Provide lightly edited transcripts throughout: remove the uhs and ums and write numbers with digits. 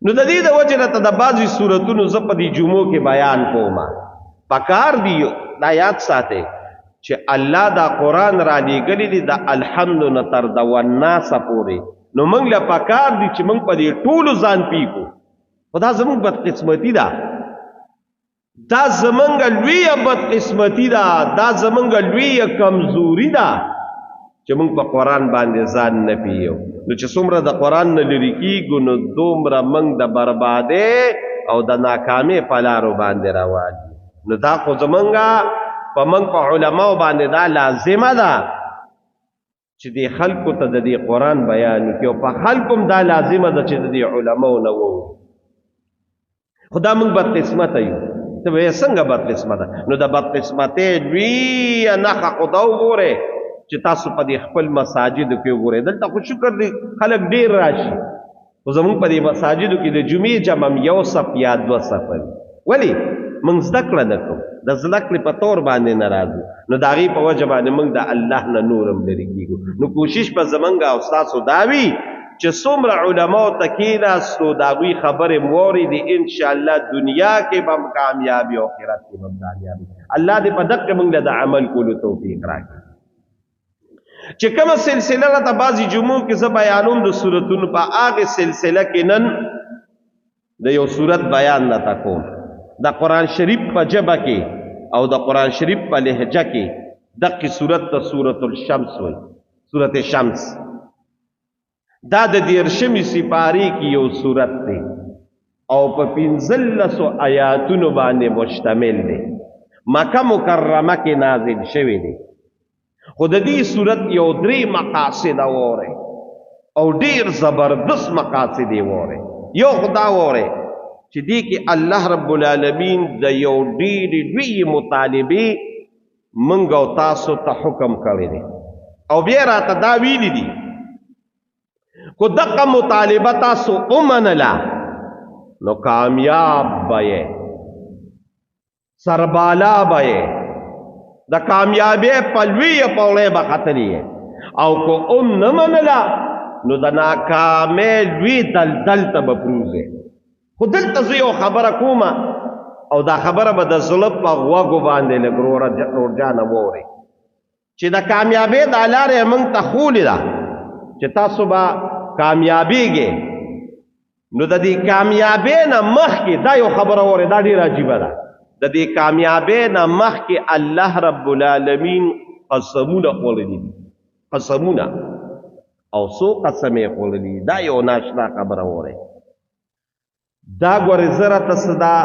نو د دې د وجې نه ته د بعضې صورتونو زه په دې جمعو کې بیان کوم. پکار دی دا یاد ساتئ چې الله دا قرآن را لېږلی دی د الحمد نه تر د والناس پورې، نو موږ له پکار دی چې موږ په دې ټولو ځان پیکو. خو دا زموږ بدقسمتي ده، دا زمونږ لویه بدقسمتي ده، دا زمونږ لویه کمزوري ده چې موږ په قرآن باندې ځان نه پیو. نو چې څومره د قرآن نه لرې کېږو نو دومره موږ د بربادۍ او د ناکامۍ په لارو باندې روان یو. نو دا خو زمونږ په موږ په علماو باندې دا لازمه ده چې دې خلکو ته د دې قرآن بیان وکړي، او په خلکو هم دا لازمه ده چې د دې علماو نه ووري. خو دا موږ بدقسمته یو. ته به څنګه بدقسمته؟ نو د بدقسمتۍ لویه نښه خو دا وګورئ چې تاسو په دې خپل مساجدو کې وګورئ. دلته خو شکر دی خلک ډېر راشي، خو زموږ په دې مساجدو کې د جمعې جمع هم یو صف یا دوه صفه وي. ولې؟ موږ زده کړه نه کوو، د زده کړې په طور باندې نه راځو، نو د هغې په وجه باندې موږ د الله نه نور هم لرې کېږو. نو کوشش به زموږ او ستاسو دا وي چې څومره علماو ته کېناستو، د هغوی خبرې مو واورېدې، انشاءالله دنیا کې به هم کامیاب یو، آخرت کې به هم کامیاب. الله دې په دقه موږ له د عمل کولو توفیق راکړي. چې کومه سلسله راته بعضې جمعو کې زه بیانوم د سورتونو، په هغې سلسله کې نن د یو سورت بیان راته کوم. د قرآن شریف په ژبه کې او د قرآن شریف په لهجه کې دقې سورت ته سورت الشمس وایي. سورت شمس دا د 13مې سپارې کې یو سورت دی او په 15 آیاتونو باندې مشتمل دی. مکه مکرمه کې نازل شوی دی. خو د دې سورت یو درې مقاصد وورئ او ډېر زبردست مقاصد یې وورئ. یو خو دا وورئ چې دې کې الله رب العالمین د یو ډېرې لویې مطالبې موږ او تاسو ته حکم کړی دی، او بیا راته دا ویلي دي کو دقه مطالبه تاسو ومنله نو کامیاب به یې، سربالا به یې، د کامیابۍ په لویه پوړۍ به ختلی یې، او که هم نه منله نو د ناکامۍ لوی دلدل ته به پروځې. خو دلته زه یو خبره کومه او دا خبره به د زړه په غوږو باندې لږ ورور جانه واورئ چې د کامیابۍ دا لاره یې موږ ته ښوولې ده چې تاسو به کامیابېږئ. نو د دې کامیابۍ نه مخکې دا یو خبره واورئ، دا ډېره عجیبه ده. د دې کامیابۍ نه مخکې الله رب العالمین قسمونه خوړلي دي، قسمونه، او څو قسمې خوړلي دي. دا یو ناشنا خبره واورئ. دا ګورې زه راته څه دا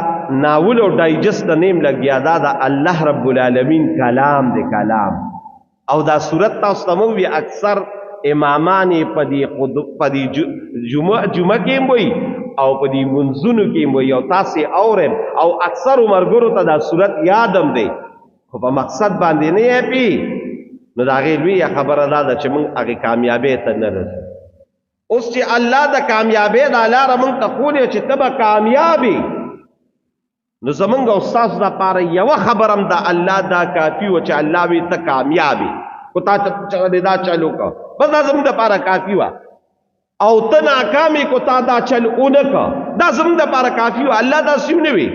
ناول او ډایجست نه یم لګیا، دا د الله رب العالمین کلام دی، کلام. او دا صورت تاسو ته مو وي اکثر امامان یې په دې په دې جمعه کې هم وایي او په دې منځونو کې هم وایي، او تاسې اورئ، او اکثرو ملګرو ته دا صورت یاد هم دی، خو په مقصد باندې نه یې پي. نو د هغې لویه خبره دا ده چې موږ هغې کامیابۍ ته نه رسو. اوس چې الله د کامیابۍ دا لاره موږ ته ښوولې چې ته به کامیاب یې، نو زمونږ او ستاسو دپاره یوه خبره هم د الله دا کافي وه چې الله وي ته کامیاب یې، خو تا ته دا چل وکړه، بس دا زمونږ دپاره کافي وه. او ته ناکام یې، کو تا دا چل ونه کړه، دا زمونږ دپاره کافي وه. الله داسې نه وي،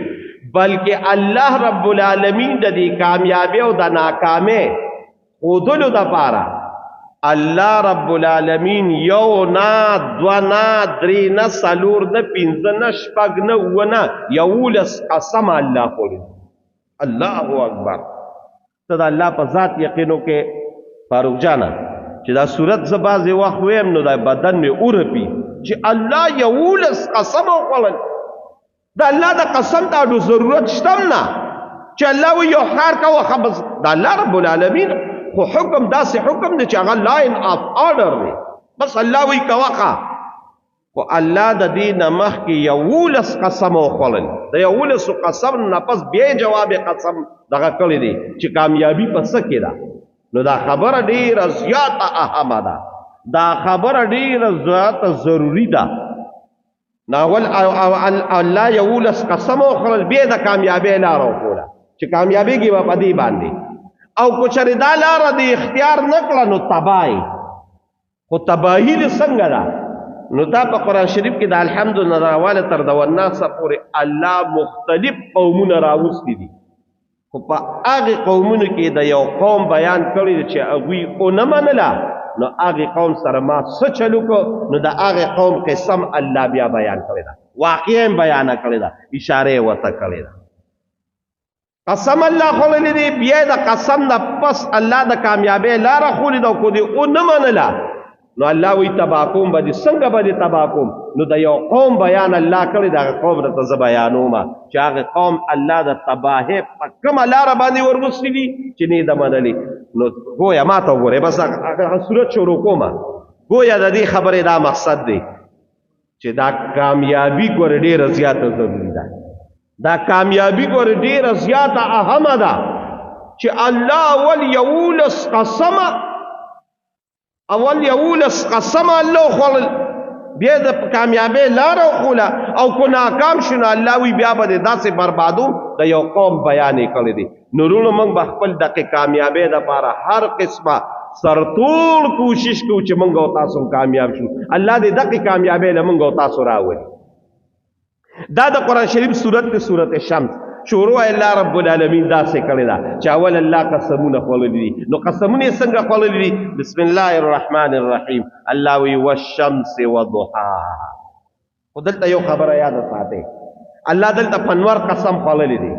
بلکې الله رب العالمین د دې کامیابۍ او د ناکامۍ ښودلو دپاره الله رب العالمین یو نه، دوه نه، درې نه، څلور نه، پنځه نه، شپږ نه، اووه نه، 11 قسمه الله خوړلي. الله اکبر. ته د الله په ذات یقین وکړې فاروق جانه چې دا صورت زه بعضې وخت ویم نو دا بدن مې ورپي چې الله 11 قسمه وخوړل. د الله د قسم ته اډو ضرورت شته هم نه چې الله وایي یو کار کوه، ښه بس د الله رب العالمین خو حکم داسې حکم دی چې هغه لاین آف آرډر دی، بس الله وایي کوه ښه. خو الله د دې نه مخکې 11 قسمه وخوړل، د 11 قسم نه پس بیا جواب قسم دغه کړی دی چې کامیابي په څه کې ده. نو دا خبره ډېره زیاته اهمه ده، دا خبره ډېره زیاته ضروري ده. ناول الله 11 قسم وخوړل، بیا د کامیابۍ لاره وښوله چې کامیابېږي به په دې باندې، او که چېرې دا لاره دې اختیار نه کړه نو تباه یې. خو تباهي دې څنګه ده؟ نو دا په قرآن شریف کې د الحمد نه راواله تر د والناس پورې الله مختلف قومونه راوستي دي، خو په هغې قومونو کې د یو قوم بیان کړی دی چې هغوی ونه منله، نو هغې قوم سره ما څه چل وکړو، نو د هغې قوم قسم الله بیا بیان کړی ده، واقعه یې بیانه کړې ده، اشاره یې ورته کړې ده. قسم الله خوړلی دی، بیا د قسم نه پس الله د کامیابۍ لاره ښولې ده، او که دې ونه منله نو الله وایي تباه کوم به دې. څنګه به دې تباه کوم؟ نو د یو قوم بیان الله کړی د هغه قوم درته زه بیانوم چې هغه قوم الله د تباهۍ په کومه لاره باندې وروستي دي چې نه یې ده منلې. نو ګویا ما ته وګورئ، بس هغه صورت شروع کومه. ګویا د دې خبرې دا مقصد دی چې دا کامیابي ګورې ډېره زیاته ضروري ده، دا کامیابي ګورې ډېره زیاته اهمه ده چې الله اول 11 قسمه، اول 11 قسمه الله وخوړل، بیا د کامیابۍ لاره وښوله، او که ناکام شو نو الله وایي بیا به دې داسې بربادو. د یو قوم بیان یې کړی دی. نو وروڼو موږ به خپل دقې کامیابۍ دپاره هر قسمه سرتوړ کوشش کوو چې موږ او تاسو کامیاب شو. الله دې دقې کامیابۍ له موږ او تاسو راولي. دا د قرآن شریف سورت دی، سورت شمس. شروع الله رب العالمین داسې کړې ده چې اول الله قسمونه خوړلي دي. نو قسمونه یې څنګه خوړلي دي؟ بسم الله الرحمن الرحیم. الله وی والشمس وضحاها. خو دلته یو خبره یاده ساتئ، الله دلته په نور قسم خوړلی دی،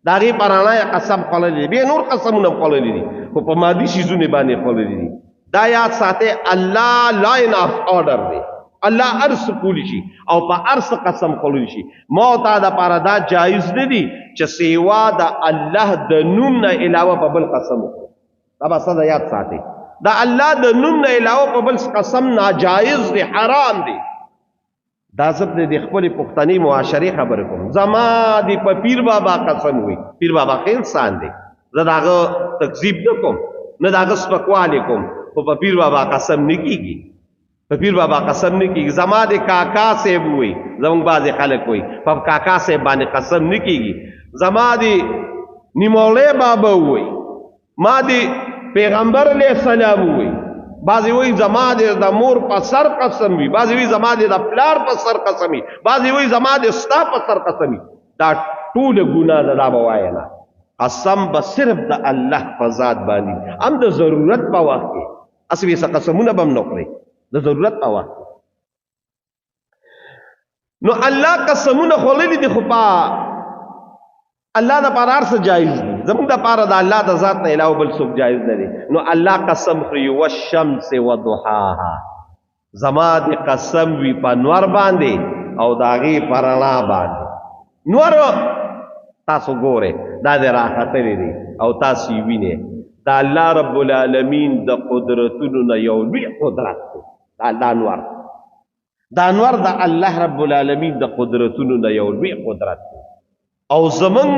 د هغې په رڼا یې قسم خوړلی دی، بیا نور قسمونه هم خوړلي دي، خو په مادي شیزونو باندې خوړلي دي. دا یاد ساتئ، الله لاین آف آرډر دی، الله هر څه کولی شي او په هر څه قسم خوړلی شي. ما او تا دپاره دا جایز نه دي چې سیوا د الله د نوم نه علاوه په بل قسم وخورو. دا به ساده یاد ساتئ، د الله د نوم نه علاوه په بل قسم ناجایز دی، حرام دی. دا زه د خپلې پښتنې معاشرې خبرې کوم. زما د په پیر بابا قسم وي، پیر بابا ښه انسان دی، زه د هغه تکذیب نه کوم، نه د هغه سپکوالی کوم، خو په پیر بابا قسم نه کېږي، په پیر بابا قسم نه کېږي. زما د کاکا صاحب وي، زموږ بعضې خلک وایي په کاکا صاحب باندې قسم نه کېږي. زما د نیموړی بابا ووایي، ما د پیغمبر علیه السلام ووایي، بعضې وایي زما د مور په سر قسم وي، بعضې وایي زما د پلار په سر قسم وي، بعضې وایي زما د ستا په سر قسم وي. دا ټوله ګناه ده، دا به وایه نه. قسم به صرف د الله په ذات باندې، هم د ضرورت په وخت کې، هسې به څه قسمونه به هم نه خورې، د ضرورت په وخت. نو الله قسمونه خوړلي دي، خو په الله د پاره هر څه جایز دي، زموږ د پاره د الله د ذات نه علاوه بل څوک جایز نه دی. نو الله قسم خوري والشمس وضحاها، زما د قسم وي په نور باندې او د هغې په رڼا باندې. نور تاسو ګورئ دا د راختلی دی او تاسو یې وینئ. د الله رب العالمین د قدرتونو نه یو لوی قدرت دی د الله نور. دا نور د الله رب العالمین د قدرتونو نه یو لوی قدرت دی، او زمونږ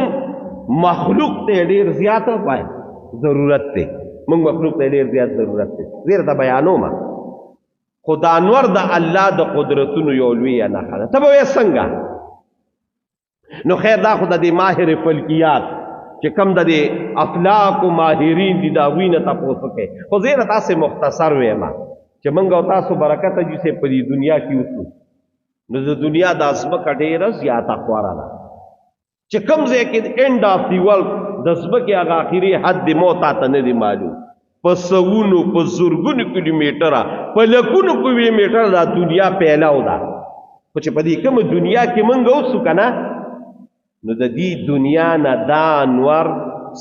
مخلوق ته ډیر زیات پای ضرورت دی، مونږ مخلوق ته ډیر زیات ضرورت دی. زه درته بیانوم، خو دا نور د الله د قدرتونو یو لویه نښه ده. ته به وایې څنګه؟ نو خیر، دا خو د دې ماهر فلکیات چې کوم د دې افلاکو ماهرین دي د هغوی نه تپوس وکړئ، خو زه یې تاسې مختصر وایم چې موږ او تاسو برکته جي صاحب په دې دنیا کې اوسو. نو د دنیا دا ځمکه ډېره زیاته خواره ده چې کوم ځای کې اینډ آف دی ورلډ د ځمکې هغه اخري حد دی مو تا ته نه دی معلوم، په سوونو په زرګونو کیلومتره په لکونو کیلومتره دا دنیا پیلاو ده. خو چې په دې کومه دنیا کې موږ اوسو که نه، نو د دې دنیا نه دا انوار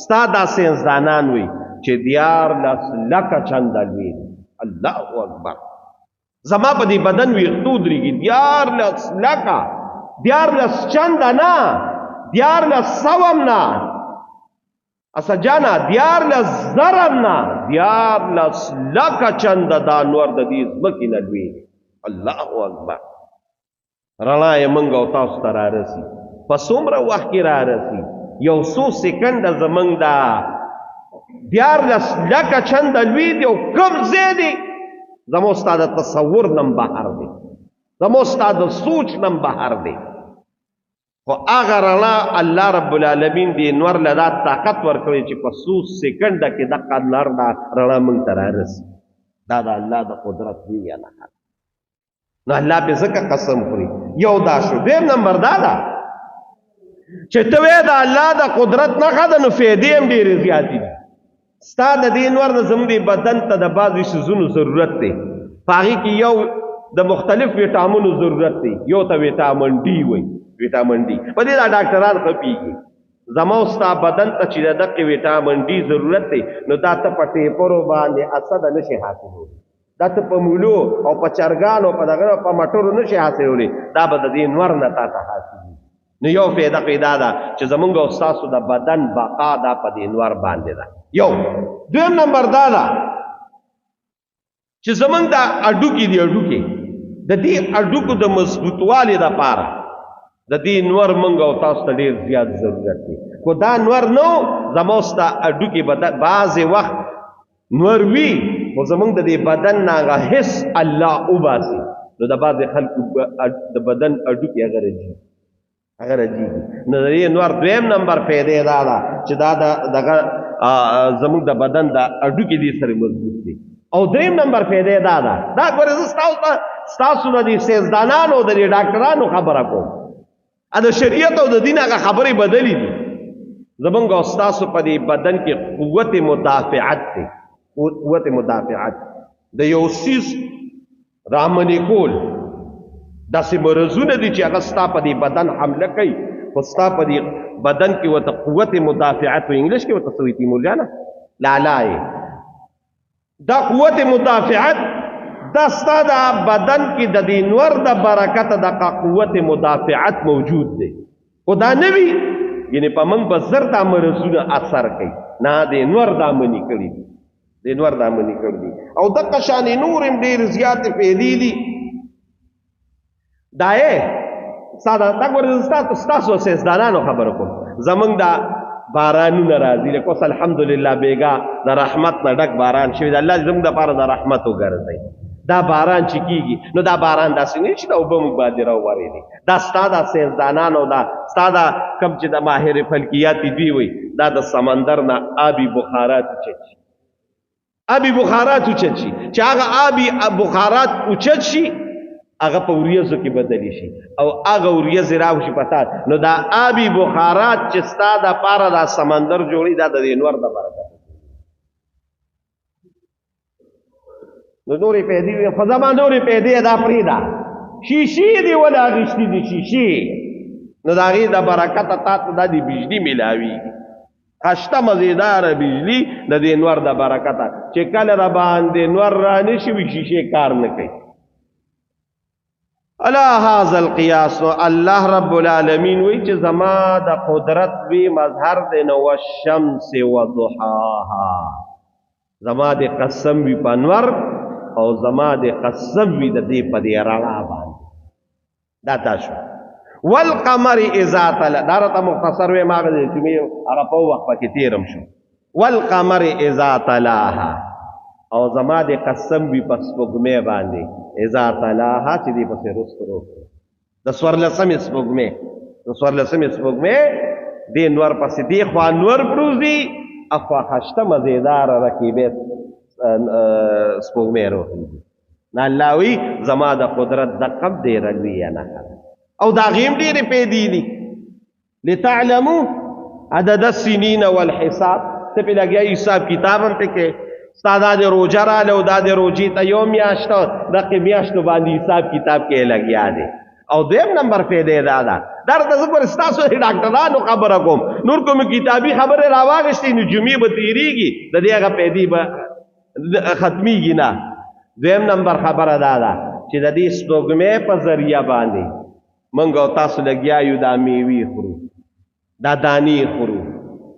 ستا دا ساینسدانان وي چې 13 لکه چنده لوی دی. الله اکبر، زما په دې بدن ویښتو درېږي. 13 لکه، 13 چنده نه، 13 سوم نه، اسا جانا 13 زرم نه، 13 لکه چنده دا نور د دې ځمکې نه لوی دی. الله اکبر، رڼا یې موږ او تاسو ته رارسي. په څومره وخت کې رارسي؟ یو څو سیکنډه زموږ دا 13 لکه چنده لوی دی. او کوم ځای دی زموږ ستا د تصور نه بهر دی، زموږ ستا د سوچ نه بهر دی. خو هغه رڼا الله رب العالمین دې نور له دا طاقت ورکړی چې په څو سیکنډه کې دقه نر دا رڼا موږ ته رارسي. دا د الله د قدرت لویه نښه ده. نو الله په ځکه قسم خوري. یو دا شو. دویم نمبر دا ده چې ته وې د الله د قدرت نښه ده، نو فایدې هم ډېرې زیاتې دي. ستا د دې نور نه زموږ دې بدن ته د بعضې څیزونو ضرورت دی. په هغې کې یو د مختلف ویټامونو ضرورت دی. یو ته ویټامن ډي وایي، ویټامن ډي په دې دا ډاکټران ښه پوهېږي. زما او ستا بدن ته چې د دقې ویټامن ډي ضرورت دی، نو دا ته په ټیپرو باندې اسده نه شې حاصلولی، دا ته په مولو او په چرګانو په دغه په مټرو نه شې حاصلولی، دا به د دې نور نه تا ته حاصلېږي. نو یو فایده خو دا ده چې زمونږ او ستاسو د بدن بقا دا په دې نور باندې ده. یو دویم نمبر دا ده چې زمونږ دا هډوکي دي، هډوکي د دې هډوکو د مضبوطوالي دپاره د دې نور مونږ او تاسو ته ډېر زیات ضرورت دی. خو دا نور نو زما او ستا هډوکي به بعضې وخت نور وي، خو زمونږ د دې بدن نه هغه حس الله وباسي، نو د بعضې خلکو د بدن هډوکي هغه رجېږي، هغه رجېږي. نو د دې نور دویم نمبر فایده دا ده چې دا دغه زمونږ د بدن د هډوکي دې سره مضبوط دي. او دریم نمبر فایده دا ده، دا ګورې زه ستاسو د دې ساینسدانانو د دې ډاکټرانو خبره کوم، د شریعت او د دین هغه خبرې بدلې دي. زمونږ او ستاسو په دې بدن کې قوت مدافعت دی، قوت مدافعت د یو څیز رامنې کول، داسې مرضونه دي چې هغه ستا په دې بدن حمله کوي، خو ستا په دې بدن کې ورته قوت مدافعت، په انګلیش کې ورته څه وایي تیمور جانه؟ لالا یې دا قوت مدافعت دا ستا د بدن کې د دې نور د برکته دغه قوت مدافعت موجود دی. خو دا نه وي یعنې په موږ به زر دا مرضونه اثر کوي، نه دې نور دا منې کړي دي، دې نور دا منې کړي دي. او دقه شانې نور هم ډېرې زیاتې فایدې دي. دا یې ساده دا ګورې زه ستاسو ساینسدانانو خبره کوم. زمونږ دا بارانونه راځي، لکه اوس الحمدلله بېګا د رحمت نه ډک باران شوی دی، الله دې زمونږ دپاره د رحمت وګرځوي. دا باران چې کېږي نو دا باران داسې نه چې دا اوبه موږ باندې راوورېدې، دا ستا دا ساینسدانانو دا ستا دا کوم چې د ماهر فلکیات دوی وایي دا د سمندر نه آبي بخارات اوچت شي، آبي بخارات اوچت شي، چې هغه آبي بخارات اوچت شي هغه په وریځو کې بدلې شي او هغه وریځې راوشي په تا. نو دا آبي بخارات چې ستا دپاره دا سمندر جوړي دا د دې نور د برکت. نو نورې پیدې وي، خو زما نورې پیدې دا پرېږده، شیشې دې وله اخیستې دي شیشې، نو د هغې د برکته تا ته دا د بجلي میلاویږي، خشته مزیداره بجلي د دې نور د برکته چې کله را باندې نور رانه شي وي شیشې کار نه کوي. علی هذا القیاس الله رب العالمین وی چې زما د قدرت وی مظهر دی، نو والشمس وضحاها، زما د قسم وی په نور او زما د قسم وی د دې په دې رڼا باندې. دا تاسو والقمر اذا طلع، دا راته مختصر وی ما غوښتل چې مې هغه په وخت پکې تیرم شو. والقمر اذا طلاها، او زما د قسم وی په سپوږمۍ باندې، اذا طلاها چې دې پسې رستو روستو د څوارلسمې سپوږمۍ، د څوارلسمې سپوږمۍ دې نور پسې دې خوا نور پروزي، اخوا خشته مزیداره رکیبې سپوږمۍ روخېږي. نه الله وی زما د قدرت د قب ډېره لویه نښه ده، او د هغې هم ډېرې پیدې دي. لتعلموا عدد السنین والحساب، ته پې لګیا حساب کتاب هم پکې، ستا دا د روژه راله او دا د روژې ته یو میاشت دقې میاشتو باندې حساب کتاب کې لګیا دی. او دویم نمبر فایده دا ده، دا راته زه ګورې ستاسو د ډاکټرانو خبره کوم، نور کومې کتابي خبرې راواغېستې نو جمعې به تېرېږي، د دې هغه فایدې به ختمېږي نه. دویم نمبر خبره دا ده چې د دې سپوږمۍ په ذریعه باندې موږ او تاسو لګیا یو دا میوې خورو، دا دانې خورو،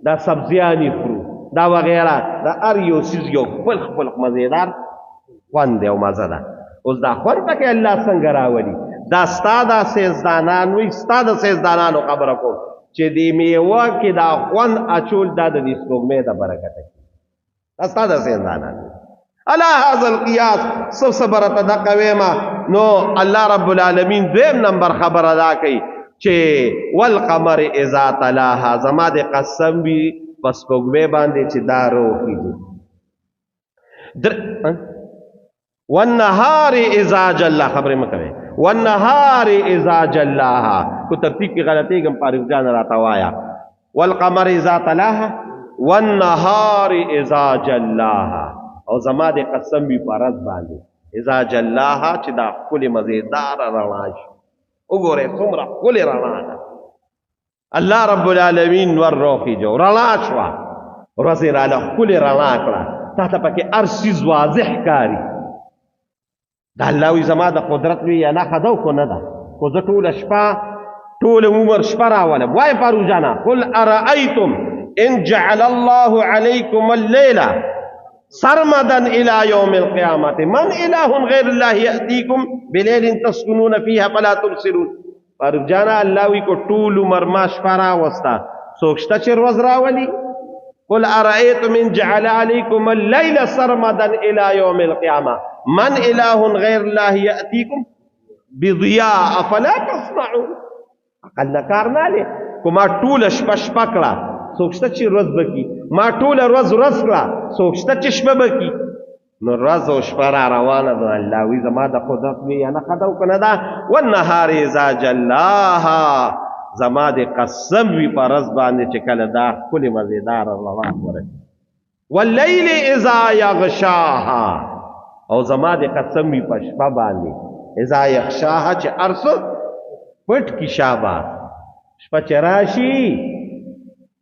دا سبزیانې خورو، دا وغیره، دا هر یو څیز یو خپل خپل مزیدار خوند دی او مزه ده. اوس دا خوند پکې الله څنګه راولي؟ دا ستا دا ساینسدانان وایي، ستا د ساینسدانانو خبره کوم چې دې میوه کې دا خوند اچول دا د دې سپوږمۍ د برکته کېږي. دا ستا د ساینسدانان وایي. علی هذا القیاس څه صبر ته دقه ویمه. نو الله رب العالمین دویم نمبر خبره دا کوي چې والقمر اذا تلاها، زما د قسم وي په سپوږمۍ باندې چې دا روخېږي. والنهار اذا جلا، خبرې مه کوئ. والنهار اذا جلاها، کو ترتیب کې غلطېږم فاروق جان راته وایا. والقمر اذا تلاها والنهار اذا جلاها، او زما د قسم وي په ورځ باندې اذا جلاها چې دا ښکلې مزېداره رڼا شي. وګورئ څومره ښکلې رڼا ده. الله رب العالمین نور روخیجو رڼا شوه، ورځ یې راله ښکلې رڼا کړه، تا ته پکې هر څیز واضح ښکاري. دا الله وایي زما د قدرت لویه نښه ده او که نه ده؟ خو زه ټوله شپه ټوله عمر شپه راولم. وایه فاروق جانه، قل ارأیتم ان جعل الله علیکم اللیل سرمدا الى یوم القیامة من اله غیر الله یأتیکم بلیل تسکنون فیها فلا تبصرون. فاروق جانه الله وی کو ټول عمر ما شپه راوسته، څوک شته چې ورځ راولي؟ قل ارأیتم ان جعل علیکم اللیل سرمدا الى یوم القیامة من اله غیر الله یأتیکم بضیاء افلا تسمعون. عقل نه کار نه دی. که ما ټوله شپه شپه کړه، څوک شته چې ورځ به کړي؟ ما ټوله ورځ ورځ کړه، څوک شته چې شپه به کړي؟ نو ورځ او شپه را روانه ده. الله وایي زما د قدرت لویه نښه ده او که نه ده؟ والنهار اذا جلاها، زما د قسم وي په ورځ باندې چې کله دا ښکلې مزېداره رڼا خوره. واللیل اذا یغشاها، او زما د قسم وي په شپه باندې اذا یغشاها چې هر څه پټ کړي. شاباس، شپه چې راشي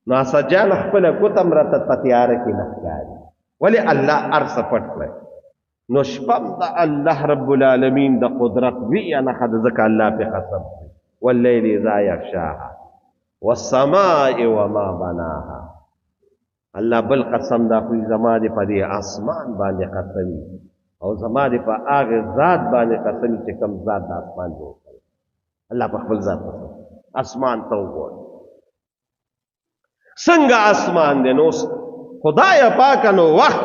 نو اسد جان خپله ګوته هم راته په تیاره کې نه ښکاري. ولې؟ الله هر څه پټ کړی. نو شپه هم د الله رب العالمین د قدرت لویه نښه ده، ځکه الله پرې قسم خوري. واللیل اذا یغشاها والسماء وما بناها. الله بل قسم دا خو زما دې په دې اسمان باندې قسمي او زما دې په هغه ذات باندې قسمي چې کوم ذات د اسمان جوړ کړی. الله په خپل ذات قسم، اسمان ته وګوره څنګه اسمان دی. نو خدای پاک نو وخت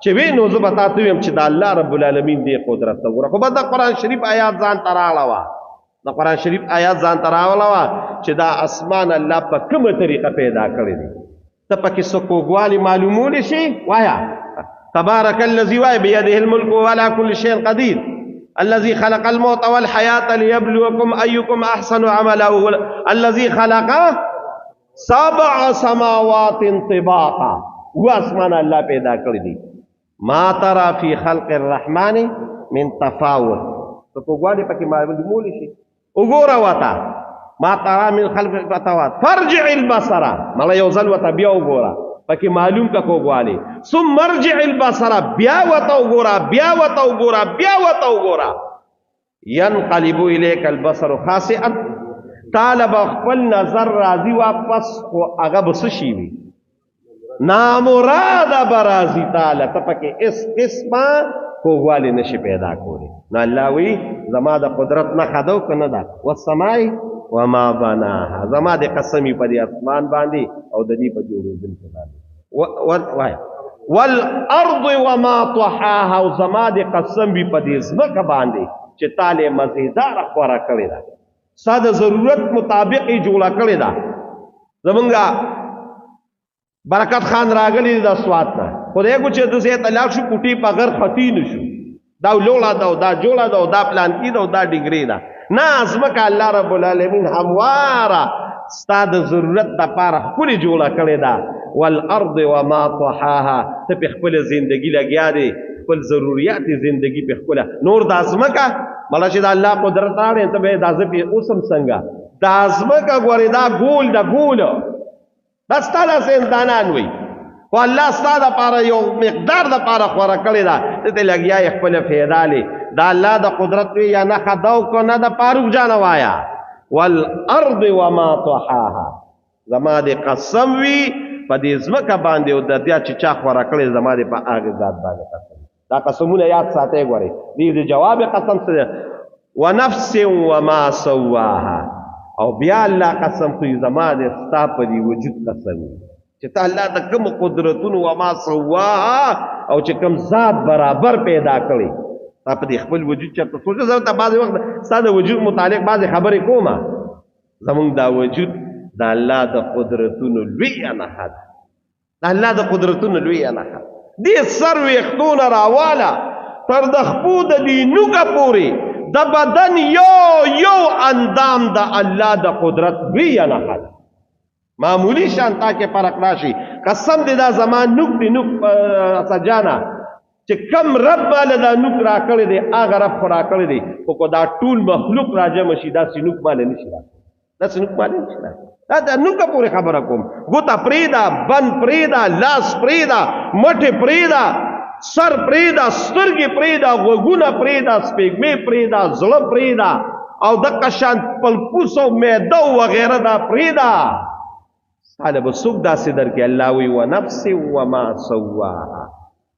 چې وی نو زه به تا ته ویم چې د الله رب العالمین دې قدرت ته وګوره. خو به د قرآن شریف آیات ځان ته راړوه، د قرآن شریف آیات ځان ته راوړوه چې دا اسمان الله په کومه طریقه پیدا کړی دی. ته پکې څه کوږوالی معلومولی شي؟ وایه تبارک الذي وایه بيده الملك وعلى كل شيء قدير الذي خلق الموت والحياة ليبلوكم أيكم أحسن عملا الذي خلق سبع سماوات طباقا. و اسمان الله پیدا کړی دی. ما ترى في خلق الرحمن من تفاوت. ته کوږوالی پکې معلومولی شي؟ وګوره ورته، ما ترى من خلق تفاوت فارجع البصر، مړه یو ځل ورته بیا وګوره پکې معلوم که کوږوالی. ثم ارجع البصر، بیا ورته وګوره، بیا ورته وګوره، بیا ورته وګوره. ينقلب الیک البصر خاسئا، طالب خپل نظر راځي واپس، خو هغه به څه شي وي؟ نامراده به راځي تاله، ته پکې هېڅ قسمه کوږوالی نشي پیدا کولی. نو الله وایي زما د قدرت نښه ده او که نه ده؟ والسماء وما بناها، زما د قسم وي په دې اسمان باندې او د دې په جوړېدونکو باندې. وایه والارض وما طحاها، او زما د قسم وي په دې ځمکه باندې چې تاله مزېداره خوره کړې ده، ستا د ضرورت مطابق یې جوړه کړې ده. زمونږه برکت خان راغلی دی د سوات نه، خدای کو چې د ځای ته لاړ شو کوټې په غر خطي نه شو، دا لوړه ده او دا جوړه ده او دا پلانکي ده او دا ډنګرې ده. نه، ځمکه الله رب العالمین همواره ستا د ضرورت دپاره ښکلې جوړه کړې ده. والارض وما طحاها، ته په خپله زندګي لګیا دی، خپل ضروریات زندګي په خپله. نور دا ځمکه مړه چې د الله قدرت راړی، ته به دا زه پې اوسم څنګه؟ دا ځمکه ګورې دا ګول ده، ګول دا ستا داسې انسانان وي، خو الله ستا دپاره یو مقدار دپاره خوره کړې ده، ته ترې لګیا یې خپله فایده لې. دا الله د قدرت وی یا نښه ده او که نه ده؟ فاروق جانه وایه والارض وما طحاها، زما د قسم وي په دې ځمکه باندې او د بیا چې چا خوره کړې زما دې په هغې ذات باندې قسم. دا قسمونه یاد ساتئ ګورئ، دې د جواب قسم څه دی؟ ونفس وما سواها، او بیا الله قسم خوري زما دې ستا په دې وجود قسم وي چې ته الله د کوم قدرتونو وما سواها او چې کوم ذات برابر پیدا کړی، تا په دې خپل وجود چېرته سوچ. زه ته بعضې وخت ستا د وجود متعلق بعضې خبرې کومه. زمونږ دا وجود د الله د قدرتونو لویه نښه ده، د الله د قدرتونو لویه نښه. دې سر ویښتونه راواله تر د خپو د دې نوکه پورې د بدن یو یو اندام د الله د قدرت لویه نښه ده. معمولی شان تا کې فرق راشي. قسم دې دا زما نوک دی، نوک سجانه چې کم رب ماله دا نوک راکړی دی، هغه رب خو راکړی دی، خو که دا ټول مخلوق راجمع شي داسې نوک ماله نشي راکړی، داسې نوک ماله نشي راکړی. دا د نوکه پورې خبره کوم، ګوته پرېږده، بند پرېږده، لاس پرېږده، مټې پرېږده، سر پرېږده، سترګې پرېږده، غوږونه پرېږده، سپېږمې پرېږده، زړه پرېږده، او دقه شان پلپوس او معده او وغیره دا پرېږده. ستا له به څوک داسې درکړي؟ الله وایي ونفس وما سواها،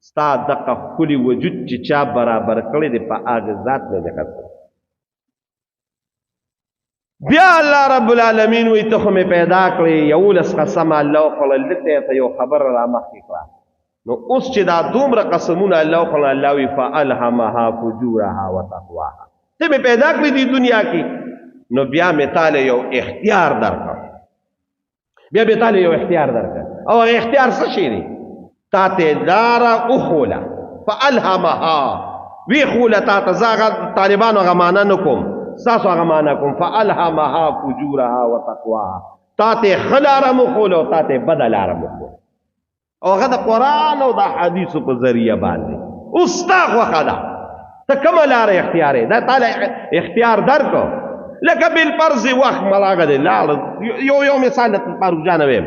ستا دقه ښکلي وجود چې چا برابر کړی دی په هغه ذات مې دې قسم. بیا الله رب العالمین وایي ته خو مې پیدا کړې، 11 قسمه الله وخوړل، دلته یې ته یو خبره رامخکې کړه. نو اوس چې دا دومره قسمونه الله وخوړل، الله وایي فالهمها فجورها وتقواها، ته مې پیدا کړې دې دنیا کې، نو بیا مې تاله یو اختیار درکړ، بیا مې تاله یو اختیار درکړ. او هغه اختیار څه شی دی؟ تا ته لاره وښوله، فالهمها ویښوله تا ته. زه هغه طالبانو هغه معنا نه کوم، ستاسو هغه معنا کوم. فالهمها فجورها وتقواها، تا ته ښه لاره هم وښوله او تا ته بده لاره هم وښوله، او هغه د قرآن او د احادیثو په ذریعه باندې. اوس ستا خوښه ده ته کومه لاره اختیارې، دا تا له اختیار درکړو. لکه بالفرض وخت ملاغه دی لاړ، یو یو مثال درته فاروق جانه ویم،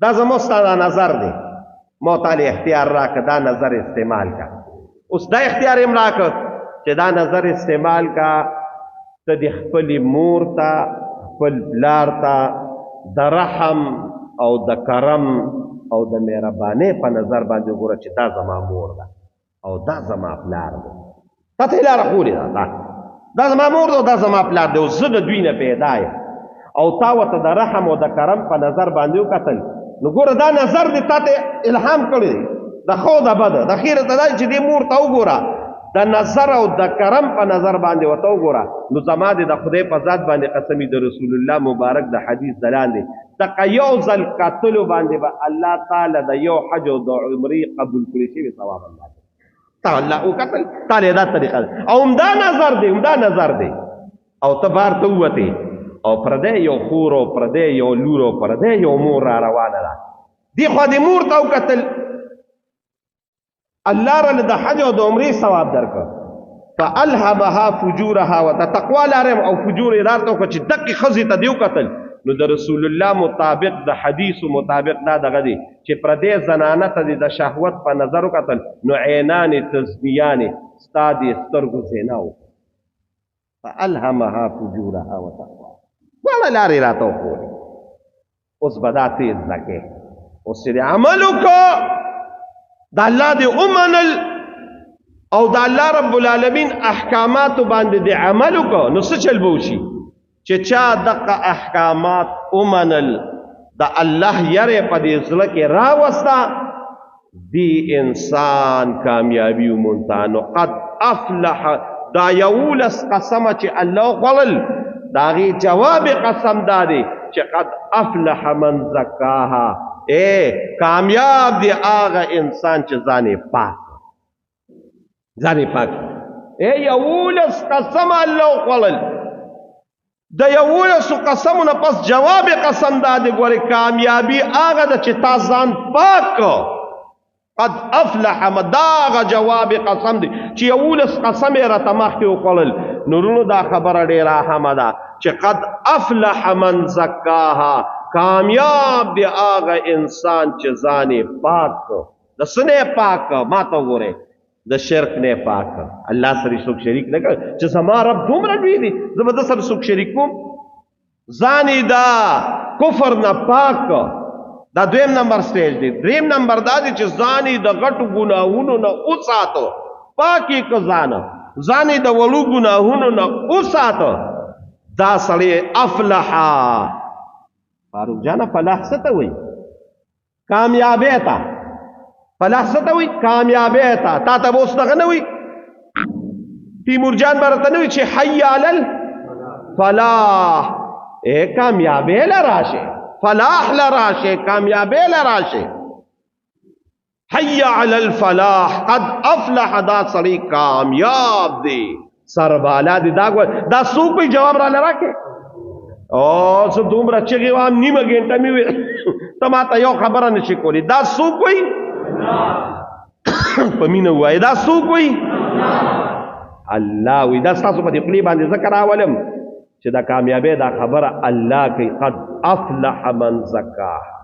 دا زموږ ستا دا نظر دی، ما تا له اختیار راکړه دا نظر استعمال کړه. اوس دا اختیار یې هم راکړ چې دا نظر استعمال کړه، ته د خپلې مور ته خپل پلار ته د رحم او د کرم او د مهربانۍ په نظر باندې وګوره چې دا زما مور ده او دا زما پلار دی. تا ته یې لاره ښوولې ده، دا زما مور ده او دا زما پلار دی او زه د دوی نه پیدا یم، او تا ورته د رحم او د کرم په نظر باندې وکتل. نو ګوره دا نظر دې تا ته الهام کړی دی، د ښه او د بد، د خیره ته دا چې دې مور ته وګوره، د نظر او د کرم په نظر باندې ورته وګوره. نو زما دې د خدای په ذات باندې قسمي، د رسول الله مبارک د حدیث د لاندې دقه یو ځل کتلو باندې به الله تعالی د یو حج او د عمرې قبول کړی شوی ثواب الله دی. تا الله وکتل، تا له دا طریقه ده او همدا نظر دی، همدا نظر دی. او ته بار ته ووتې او پردی یو خور او پردی یو لور او پردی یو مور را روانه ده، دې خوا دې مور ته وکتل، الله راله د حج او د عمرې ثواب درکړ. فالهمها فجورها وتقوا لاره او فجور یې راته وکړه چې دقې ښځې ته دې وکتل. نو د رسول الله مطابق د حدیث مطابق دا دغه دی چې پردې زنانه ته دې د شهوت په نظر وکتل، نو عینان تزنیانې ستا دې سترګو زنا وکړه. فالهمها فجورها وتقوا، دواړه لارې راته وښولې. اوس به دا تیز زده کړې، اوس چې دې عمل وکړو، د الله دې ومنل او د الله رب العالمین احکاماتو باندې دې عمل وکړو، نو څه چل به وشي؟ چې چا دقه احکامات ومنل، د الله یره په دې زړه کې راوسته، دی انسان کامیابي ومونته. نو قد افلح، دا 11 قسمه چې الله وخوړل، د هغې جواب قسم دا دی چې قد افلح من زکاها، ای کامیاب دی هغه انسان چې ځان یې پاک، ځان یې پاک. ای 11 قسمه الله وخوړل، د 11 قسمو نه پس جواب قسم دا دی، ګورې کامیابي هغه ده چې تا ځان پاک کړ. قد افلح، داغه جواب قسم دی چې 11 قسم یې راته مخکې وخوړل. نو وروڼو دا خبره ډېره اهمه ده چې قد افلح من زکاها، کامیاب دی هغه انسان چې ځان یې پاک کړ. د څه نه یې پاک کړ؟ ما ته وګورئ، د شرک نه یې پاک کړ. الله سره یې څوک شریک نه کړ چې زما رب دومره لوی دی، زه به ده سره څوک شریک کوم؟ ځان یې د کفر نه پاک کړ. دا دویم نمبر سټیج دی. دریم نمبر دا دی چې ځان یې د غټو ګناهونو نه وساته، پاک یې کړ ځان، ځان یې د وړو ګناهونو نه وساته. دا سړی افلح. فاروق جانه فلاح څه ته وایي؟ کامیابی ته. فلاح څه ته وایي؟ کامیابی ته. تا ته به اوس دغه نه وایي، تیمور جان به راته نه وایي چې حی علی الفلاح، ای کامیابی له راشې، فلاح له راشې، کامیابی له راشې. حی علی الفلاح قد افلح، دا سړی کامیاب دی. سر بالا دی دا ګور دا څوک وي؟ جواب را لراکې. او زه دومره چغې وام، نیمه ګنټه مې وي، ته ما ته یو خبره نشي کولی. دا څوک وي؟ په مینه ووایه، دا څوک وي؟ الله وي. دا ستاسو په دې خولې باندې ځکه راولم چې دا کامیابی دا خبره الله کوي. قد افلح من زکاها،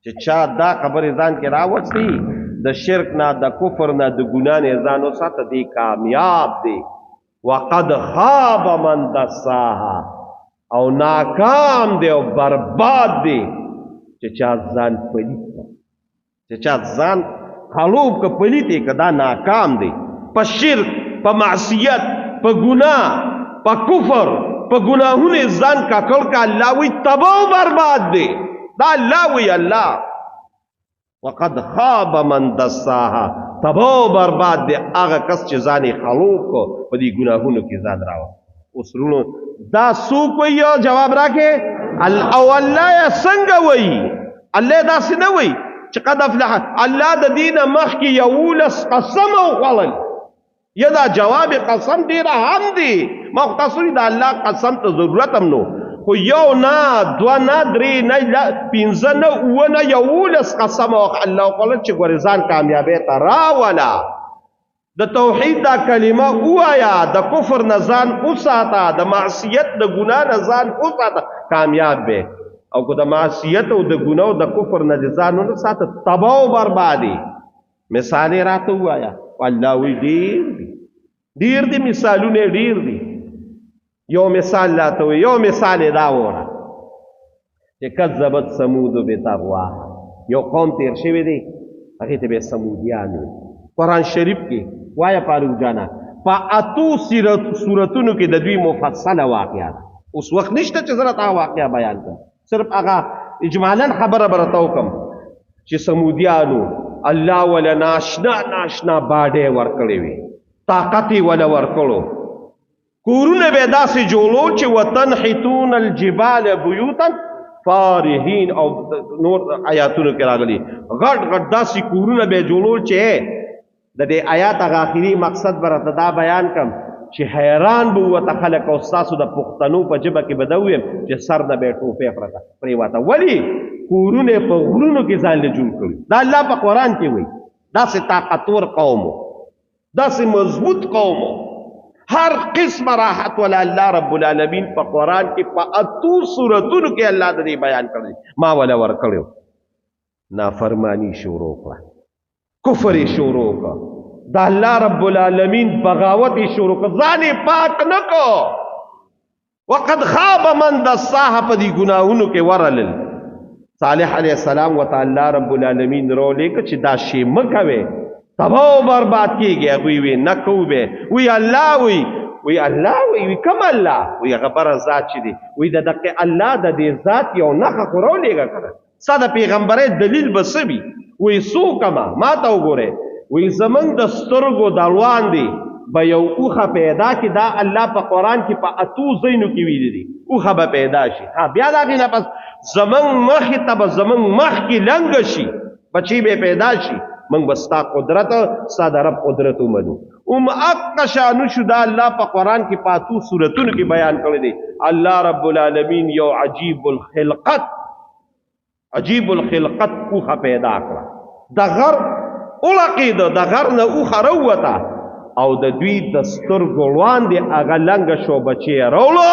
چې چا دا خبرې ځان کې راوستي، د شرک نه، د کفر نه، د ګناه نه ځان وساته، دی کامیاب دی. وقد خاب من دساها، او ناکام دی او برباد دی چې چا ځان پلیت کړ، چې چا ځان خړوب که پلیت یې که، دا ناکام دی. په شرک، په معصیت، په ګناه، په کفر، په ګناهونو ځان ککړ که، الله وی تباه او برباد دی. دا الله وی، الله وقد خاب من دساها، تباه او برباد دی هغه کس چې ځان یې خړوب کړ، په دې ګناهونو کې ځان راوست. اوس وروڼو دا څوک وایي؟ جواب راکړې. او الله یې څنګه وایي؟ الله داسې نه وایي چې قد افلح. الله د دې نه مخکې 11 قسم وخوړل. یا دا جواب قسم ډېر اهم دی. ما خو تاسو د الله قسم ته ضرورت هم نو، خو یو نه، دوه نه، درې نه، پنځه نه، اووه نه، 11 قسم الله وخوړل چې ګورې ځان کامیابۍ ته راوله، د توحید دا کلمه وایا، د کفر نه ځان وساته، د معصیت د ګناه نه ځان وساته، کامیاب به. او که د معصیت او د ګناه او د کفر نه ځان ونه ساته، تباه او بربادي. مثال یې راته ووایه. الله وایي ډېر دي، ډېر دي، مثالونه یې ډېر دي. یو مثال راته ووایه، یو مثال یې دا وره چې کذبت ثمود بطغواها. یو قوم تیر شوی دی، هغې ته به ثمودیان وي. قرآن شریف کې وایه فاروق جانه، په 8 سورتونو کې د دوی مفصله واقعه ده. اوس وخت نشته چې زه راته هغه واقعه بیان کړم، صرف هغه اجمالاً خبره به راته وکړم چې ثمودیانو الله وله ناشنا ناشنا باډی ورکړې وي، طاقت یې وله ورکړو، کورونه به داسې جوړول چې وتنحتون الجبال بیوتا فارهین، او نور آیاتونو کې راغلي غټ غټ داسې کورونه به جوړول چې د دې آیات هغه آخري مقصد به راته دا بیان کړم چې حیران به ووته خلک، او ستاسو د پښتنو په ژبه کې به دا ووایم چې سر نه به یې ټوپۍ پرته پرېوته. ولې کورونه یې په غرونو کې ځان له جوړ کړي؟ دا الله په قرآن کې وایي. داسې طاقتور قوم و، داسې مضبوط قوم و، هر قسم راحت ولا الله رب العالمین په قرآن کې په 8 سورتونو کې الله د دې بیان کړی، ما ولا ورکړی. نافرمانی شروع کړه، کفر یې شروع کړ، د الله رب العالمین بغاوت یې شروع کړ، ځان یې پاک نه کړ. وقد خاب من دساها، په دې ګناهونو کې ورلل. صالح علیه السلام ورته الله رب العالمین راولېږه چې دا شی مه کوې، تباه او برباد کېږي. هغوی وی نه کوو به، وی الله وی، وی الله وی، وی کوم الله؟ وی هغه بره ذات چې دی، وی د دقې الله د دې ذات یو نښه خو راولېږه که نه، ستا د پیغمبرۍ دلیل به څه وي؟ وی څوک ما ما ته وګورئ، وی زمونږ د سترګو د وړاندې به یو اوښه پیدا کړي. دا الله په قرآن کې په 8 ځایونو کې ویلي دي، اوښه به پیدا شي. ها بیا د هغې نه پس زمونږ مخې ته به زمونږ مخکې لنګه شي، بچي به پیدا شي، موږ به ستا قدرت، ستا د رب قدرت ومنو. هم اقه شانو شو. دا الله په قرآن کې په 8 سورتونو کې بیان کړی دی. الله رب العالمین یو عجیب الخلقت، عجیب الخلقت اوښه پیدا کړه. د غر وړقېده، د غر نه اوښه راووته او د دوی د سترګو وړاندې هغه لنګه شو، بچی یې راوړو.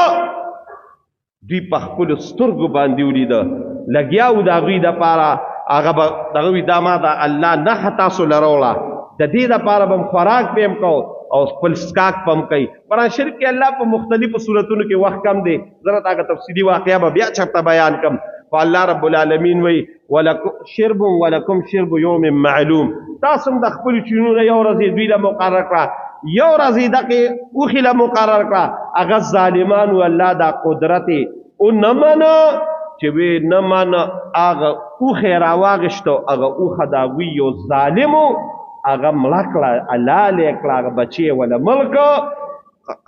دوی په خپلو سترګو باندې ولیده، لګیا وو د هغوی دپاره. هغه به دغه وي، دا ما د الله نښه تاسو له راوړه، د دې دپاره به هم خوراک به هم کوو او خپل څښاک به هم کوي. قرآن شریف کې الله په مختلفو صورتونو کې وخت کم دی، زه راته هغه تفصیلي واقعه به بیا چېرته بیان کړم. خو الله رب العالمین وایي ولکم شرب ولکم شرب یوم معلوم، تاسو هم د خپلو چینو نه یو ورځ یې دوی له مقرر کړه، یو ورځ یې دغې اوښې له مقرر کړه. هغه ظالمانو الله دا قدرت یې ونه منه، چې وی نه منه هغه اوښه یې راواغېسته، هغه اوښه د هغوی یو ظالم و، هغه مړه کړه، حلال یې کړه، هغه بچی یې وله مړ کړ.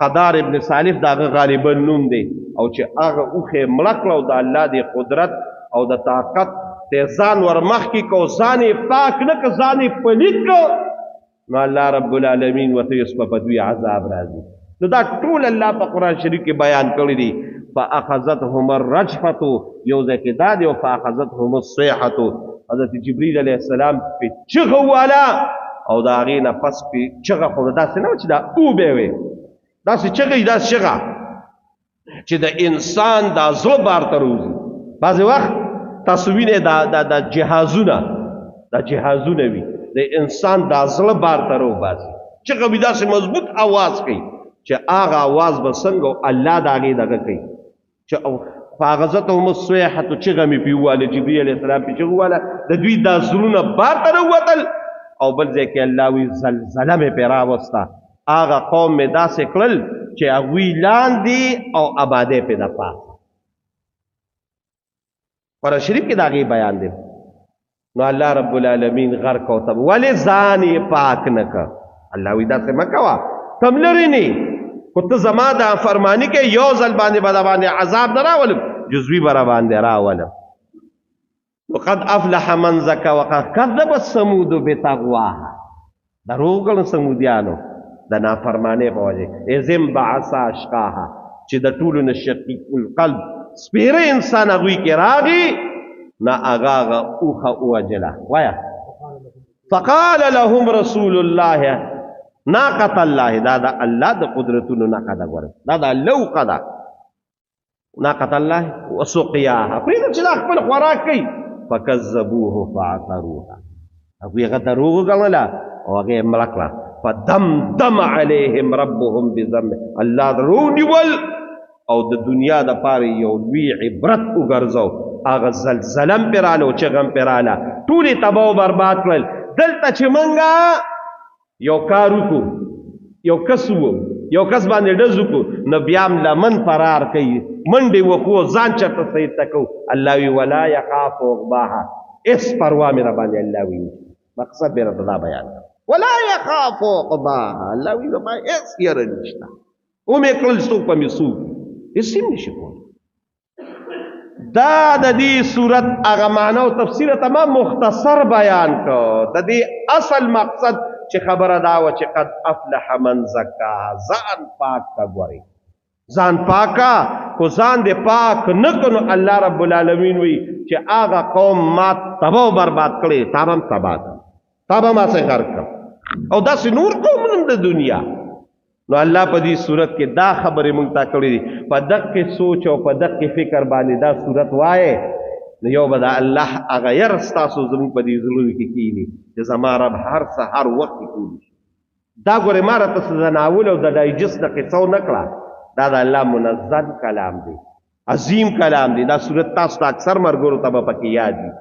قدار ابن سالف د هغه غالبا نوم دی. او چې هغه اوښه یې مړه کړه او د الله د قدرت او د طاقت ته ځان ورمخکې کړ، ځان یې پاک نه کړ، ځان یې پلیت کړ، نو الله رب العالمین ورته اوس په دوی عذاب راځي. نو دا ټول الله په قرآن شریف کې بیان کړی دي. فاخذتهم الرجفه، یو ځای کې دا دی، او فاخذتهم الصيحه. حضرت جبرئیل علیه السلام په چغه والا، او د هغې نه پس په چغه، خو داسې نه وه چې دا اوبه وي، داسې چغه، داسې چغه چې د انسان دا زړه بار ته روځي. بعضې وخت تاسو وینئ دا دا دا جهازونه، دا جهازونه وي، د انسان دا زړه بار ته روباسي، چغه وي، داسې مضبوط اواز کوي چې هغه اواز به څنګه الله د هغې دغه کوي چې فاغزتهم الصیحة، چغه مې پې وواله، جبریل علیه السلام پې چغه وواله، د دوی دا زړونه بار ته راووتل. او بل ځای کې الله وایي زلزله مې پرې راوسته، هغه قوم مې داسې کړل چې هغوی لاندې او آبادی پې د پاسه. قرآن شریف کې د هغې بیان دی. نو الله رب العالمین غرق او تب، ولې ځان یې پاک نه کړ؟ الله وایي داسې مه کوه، تم لرې نه، خو ته زما د فرماني کې یو ځل باندې به د باندې عذاب نه راولم، جزوي به راباندې راولم. وقد افلح من زکا وقد کذب الثمود بطغواها، دروغ ګڼل ثمودیانو د نافرمانۍ په وجه، اذ انبعث اشقاها، چې د ټولو نه شقیق القلب سپېره انسان هغوی کې راغی، نه هغه هغه اوښه ووژله. وایه فقال لهم رسول الله ناقة الله، دا د الله د قدرتونو نښه ده، ګوره دا د الله اوښه ده، ناقة الله وسقياها، پرېږده چې دا خپل خوراک کوي. فکذبوه فعقروها، هغوی هغه دروغ وګڼله او هغه یې مړه کړه. فدمدم علیهم ربهم بذنب، الله درو نیول او د دنیا د پاره یو لوی عبرت وګرځاو. هغه زلزله هم پرې راله او چغه هم پرې راله، ټول یې تباه او برباد کړل. دلته چې موږ یو کار وکړو، یو کس وو، یو کس باندې ډز وکړو، نو بیا هم لمن فرار کوي، منډې وکړو، ځان چېرته صحیح ته کوو. الله وی ولا یخاف عقباها، هېڅ پروا مې راباندې الله وی نشته. مقصد مې راته دا بیان کړ، ولا یخاف عقباها، الله وی زما هېڅ یره نشته، ومې کړل څوک به مې څوک هېڅ هم نشي کولی. دا د دې صورت هغه معنا او تفسیر ته ما مختصر بیان کړ. د دې اصل مقصد چې خبره دا وه چې قد افلح من زکاها، ځان پاک که، ګورې ځان پاکه، خو ځان دې پاک نه کړ، نو الله رب العالمین وایي چې هغه قوم ما تباه او برباد کړی، تا به هم تباه کړم، تا به هم هسې غرق کړم، او داسې نور قومونه هم د دنیا. نو الله په دې صورت کې دا خبرې مونږ ته کړې دي. په دقې سوچ او په دقې فکر باندې دا صورت وایې، نو یو به د الله هغه یره ستاسو زموږ په دې زړونو کې کښېني چې زما رب هر څه هر وخت کې کولی شي. دا ګورې ما راته څه د ناول او د ډایجست د قصو نه کړه، دا د الله منزل کلام دی، عظیم کلام دی. دا صورت تاسو ته اکثر مرګرو ته به پکې یاد وي.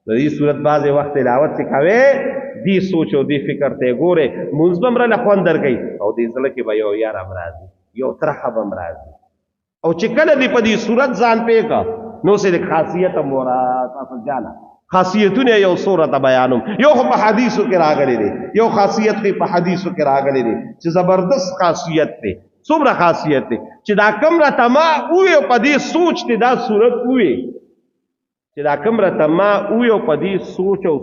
د دې صورت بعضې وخت تلاوت چې کوې، دې سوچ او دې فکر ته یې ګورې، مونځ به هم راله خوند درکوي، او دې زړه کې به یو یار هم راځي، یو ترخه به هم راځي. او چې کله دې په دې صورت ځان پوه کړه، نو اوس یې د خاصیت هم تاسو جاله خاصیتونه یو څو راته بیانوم. یو خو په حدیثو کې راغلی دی، یو خاصیت خو په حدیثو کې راغلی دی چې زبردست خاصیت دی. څومره خاصیت دی چې دا کم راته ما ووایي او په دې سوچ دی دا صورت ووایي، چې دا کم راته ما ووایي او په دې سوچ او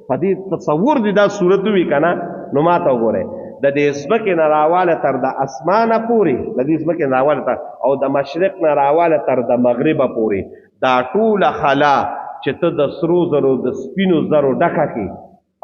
په دې تصور دی دا صورت ووایي که نه، نو ما ته وګورئ د دې ځمکې نه راواله تر د اسمانه پورې، د دې ځمکې نه راواله تر او د مشرق نه راواله تر د مغربه پورې، دا ټوله خلا چې ته د سرو زرو د سپینو زرو ډکه کې،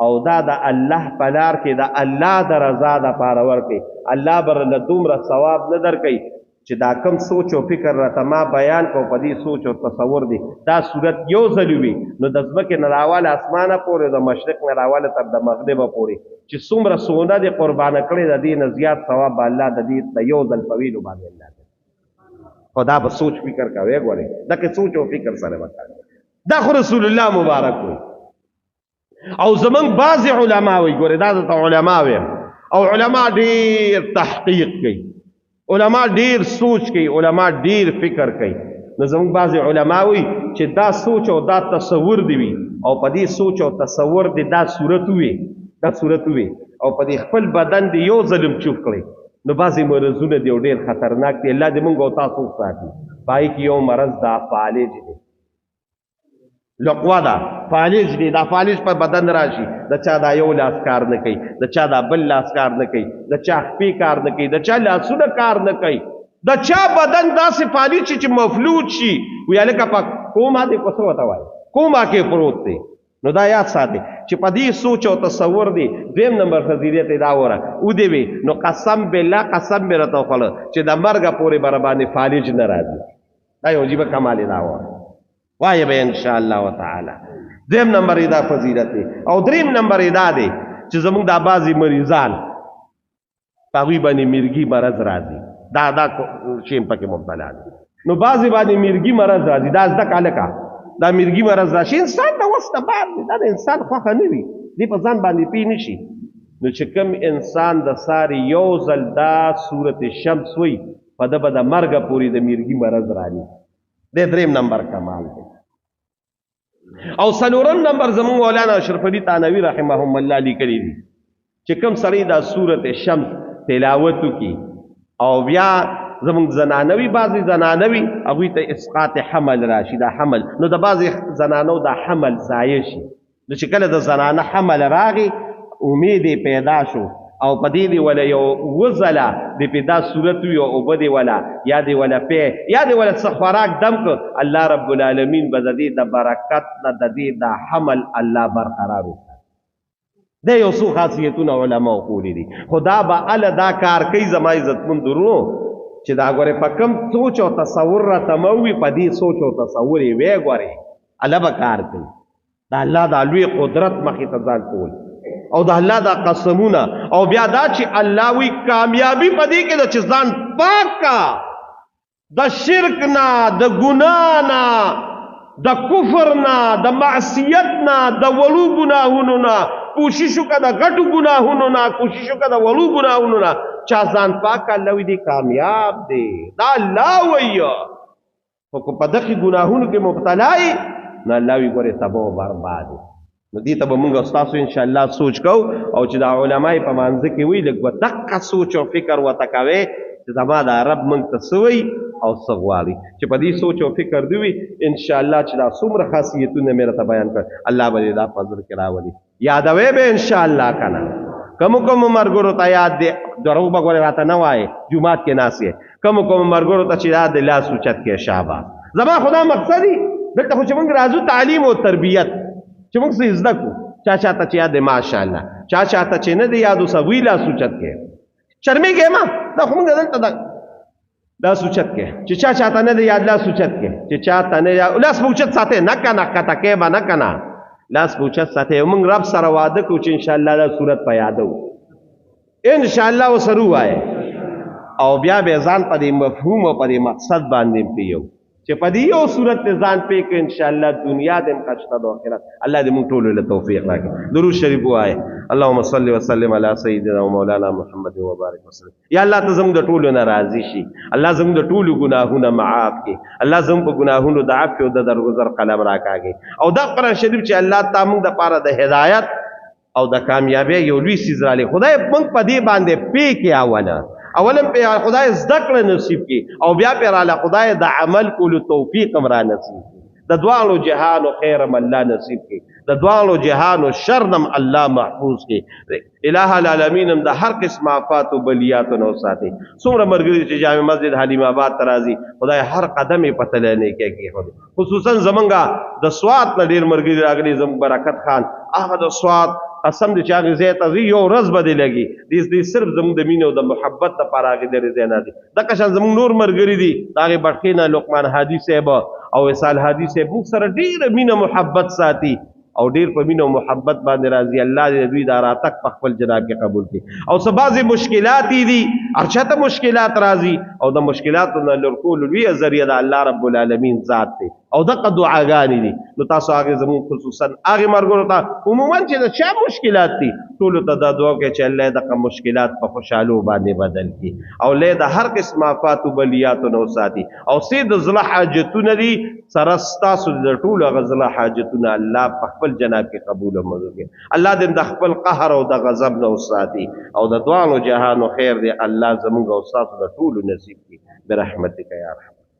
او دا د الله په لار کې د الله د رضا دپاره ورکړي، الله به له دومره ثواب نه درکوي چې دا کم سوچ او فکر راته ما بیان کړو، په دې سوچ او تصور دی دا صورت یو ځل وي، نو د ځمکې نه راواله اسمانه پورې، د مشرق نه راواله تر د مغربه پورې چې څومره سونه دې قربانه کړې، د دې نه زیات ثواب به الله د دې د یو ځل په ویلو باندې الله درکړي. خو دا به سوچ فکر کوې، ګورې دغه سوچ او فکر سره به کوې. دا خو رسول الله مبارک وي. او زمونږ بعضې علما وایي، ګورې دا درته علما وایم، او علما ډېر تحقیق کوي، علما ډېر سوچ کوي، علما ډېر فکر کوي. نو زمونږ بعضې علما وایي چې دا سوچ او دا تصور دی وي، او په دې سوچ او تصور دی دا صورت وي، دا صورت وي، او په دې خپل بدن دی یو ځل هم چوف کړي، نو بعضې مرضونه دی او ډېر خطرناک دی، الله دې مونږ او تاسو وساتي. په هغې کې یو مرض دا فالج دی. لقوه ده، فالج دی، دا فالج په بدن راشي، د چا دا یو لاس کار نه کوي، د چا دا بل لاس کار نه کوي، د چا خپې کار نه کوي، د چا لاسونه کار نه کوي، د چا بدن داسې فالج شي چې مفلوج شي، وایي هلکه په کوما دی، په څه ورته وایي، کوما کې پروت دی. نو دا یاد ساتي چې په دې سوچ او تصور دی. دویم نمبر فضیلت یې دا وره ودې وي، نو قسم بالله، قسم مې راته وخوړه چې د مرګه پورې به راباندې فالج نه راځي. دا یو عجیبه کمال یې دا وره، وایه به ان شاء الله تعالی. دویم نمبر یې دا فضیلت دی. او دریم نمبر یې دا دی چې زموږ دا بعضې مریضان په هغوی باندې مرګي مرض راځي، دا دا شی هم پکې مبتلا دی. نو بعضې باندې مرګي مرض راځي، دا زده که هلکه، دا مرګي مرض راشي انسان د وس نه بار دی، دا د انسان خوښه نه وي، دی په ځان باندې پوه نه شي. نو چې کوم انسان د ساري یو ځل دا سورت شمس وایي، په ده به د مرګه پورې د مرګي مرض راني. دی دریم نمبر کمال دی. او څلورم نمبر زموږ مولانا اشرف علي تانوي رحمهم الله لیکلی دي چې کوم سړی دا سورت شمس تلاوت وکړي، او بیا زموږ زنانه وي، بعضې زنانه وي هغوی ته اسقاط حمل راشي، دا حمل، نو د بعضې زنانو دا حمل ضایع شي. نو چې کله د زنانه حمل راغی، امید یې پیدا شو، او په دې دی وله یو اووه ځله دې پې دا صورت وي، او اوبه دې وله یا دې وله پی یا دې وله څه خوراک دم کړ، الله رب العالمین به د دې د برکت نه د دې د حمل الله برقرار وساتي. دا یو څو خاصیتونه علماو ښوولي دي. خو دا به هله دا کار کوي زما عزتمند ورونو چې دا ګورې په کوم سوچ او تصور راته مه وي، په دې سوچ او تصور یې وی ګورې هله به کار کوي. د الله دا لوی قدرت مخې ته ځان کول، او د الله دا قسمونه، او بیا دا چې الله وی کامیابی په دې کې ده چې ځان پاک کا د شرک نه، د ګناه نه، د کفر نه، د معصیت نه، د وړو ګناهونو نه، کوشش وکړه د غټو ګناهونو نه، کوشش وکړه د وړو ګناهونو نه، چا ځان پاک الله وی دی کامیاب دی. دا الله وایي. خو که په دغې ګناهونو کې مبتلا یې، نو الله وی ګورې تباه او برباد یې. نو دې ته به موږ ستاسو انشاءالله سوچ کوو، او چې دا علما یې په مانځه کې وایي، لږ به دقه سوچ او فکر ورته کوې چې زما دا رب موږ ته څه وایي او څه غواړي. چې په دې سوچ او فکر دې وي انشاءالله چې دا څومره خاصیتونه مې راته بیان کړ، الله به دې دا په زړه کې راولي. یادوې به انشاءالله که نه؟ کوم کوم ملګرو ته یاد دی، دروغ به ګورې راته نه وایې، جومات کې ناست یې، کوم کوم ملګرو ته چې یاد دی لاس اوچت کړې. شاباس. زما خو دا مقصد دی، دلته خو چې موږ راځو تعلیم او تربیت چې موږ څه زده کړو. چا چا ته چې یاد دی ماشاءالله، چا چا ته چې نه دی یاد اوس هغوی لاس اوچت کړي. شرمېږې مه، دا خو موږ دلته دا لاس اوچت کړي. چې چا چا ته نه دی یاد لاس اوچت کړي، چې چا ته نه یاد لاس به اوچت ساتې نه که نه، ښکته کوې به نه که نه، لاس به اوچت ساتې. موږ رب سره وعده کوو چې انشاءالله دا صورت په یادو انشاءالله ورسره ووایې، او بیا به ځان په دې مفهوم او په دې مقصد باندې پیو چې په دې یو صورت ته ځان پې کړې انشاءالله دنیا دې هم خسته ده آخرت. الله دې موږ ټولو له توفیق راکړي. درود شریف ووایې. اللهم صل وسلم علی سیدنا ومولانا محمد وبارک وسلم. یا الله ته زموږ د ټولو نه راضي شي، الله زموږ د ټولو ګناهونه معاف کړي، الله زموږ په ګناهونو د عفو او د درګذر قلم راکاږي. او دا قرآن شریف چې الله تا موږ دپاره د هدایت او د کامیابۍ یو لوی څیز رالی، خدای موږ په دې باندې پې کړي. اولا پې خدای زده کړه نصیب کړي، او بیا پې راله خدای د عمل کولو توفیق هم را نصیب کړي. د دواړو جهانو خیر هم الله نصیب کړي، د دواړو جهانو شر هم الله محفوظ کړي. الہ العالمین هم د هر قسم آفات او بلیاتو نه وساتي. څومره ملګري چې جامع مسجد حلیم آباد ته راځي، خدای هر قدم یې په تله نیکۍ کېښودی. خصوصا زمونږ د سوات نه ډېر ملګري راغلي، زموږ برکت خان هغه د سوات قسم دی چې هغې ځای ته ځي یو ورځ به دې لګي، دې صرف زموږ د مینې او د محبت دپاره هغې لرې ځای نه دی. دغه شان زموږ نور ملګري دي، د هغې بټخې نه لقمان هادي صاحب او وصال هادي صاحب موږ سره ډېره مینه محبت ساتي او ډېر په مینه او محبت باندې راځي. الله دې دوی دا راتګ په خپل جناب کې قبول کړي. او څه بعضې مشکلات یې دي، هر چا ته مشکلات راځي، او د مشکلاتو نه لر کولو لویه ذریعه د الله رب العالمین ذات دی، او دغه دعاګانې دي. نو تاسو هغې زموږ خصوصا هغې ملګرو ته عموما چې د چا مشکلات دي ټولو ته دا دعا وکړئ چې الله دغه مشکلات په خوشحالو باندې بدل کړي، او الله د هر قسم آفاتو بلیاتو نه وساتي. او څه د زړه حاجتونه دي سره ستاسو د ټولو هغه زړه حاجتونه الله په خپل جناب کې قبول او منظور کړي. الله دې د خپل قهر او د غضب نه وساتي، او د دواړو جهانو خیر دې الله زموږ او ستاسو د ټولو نصیب کړي برحمتک یا ارحم.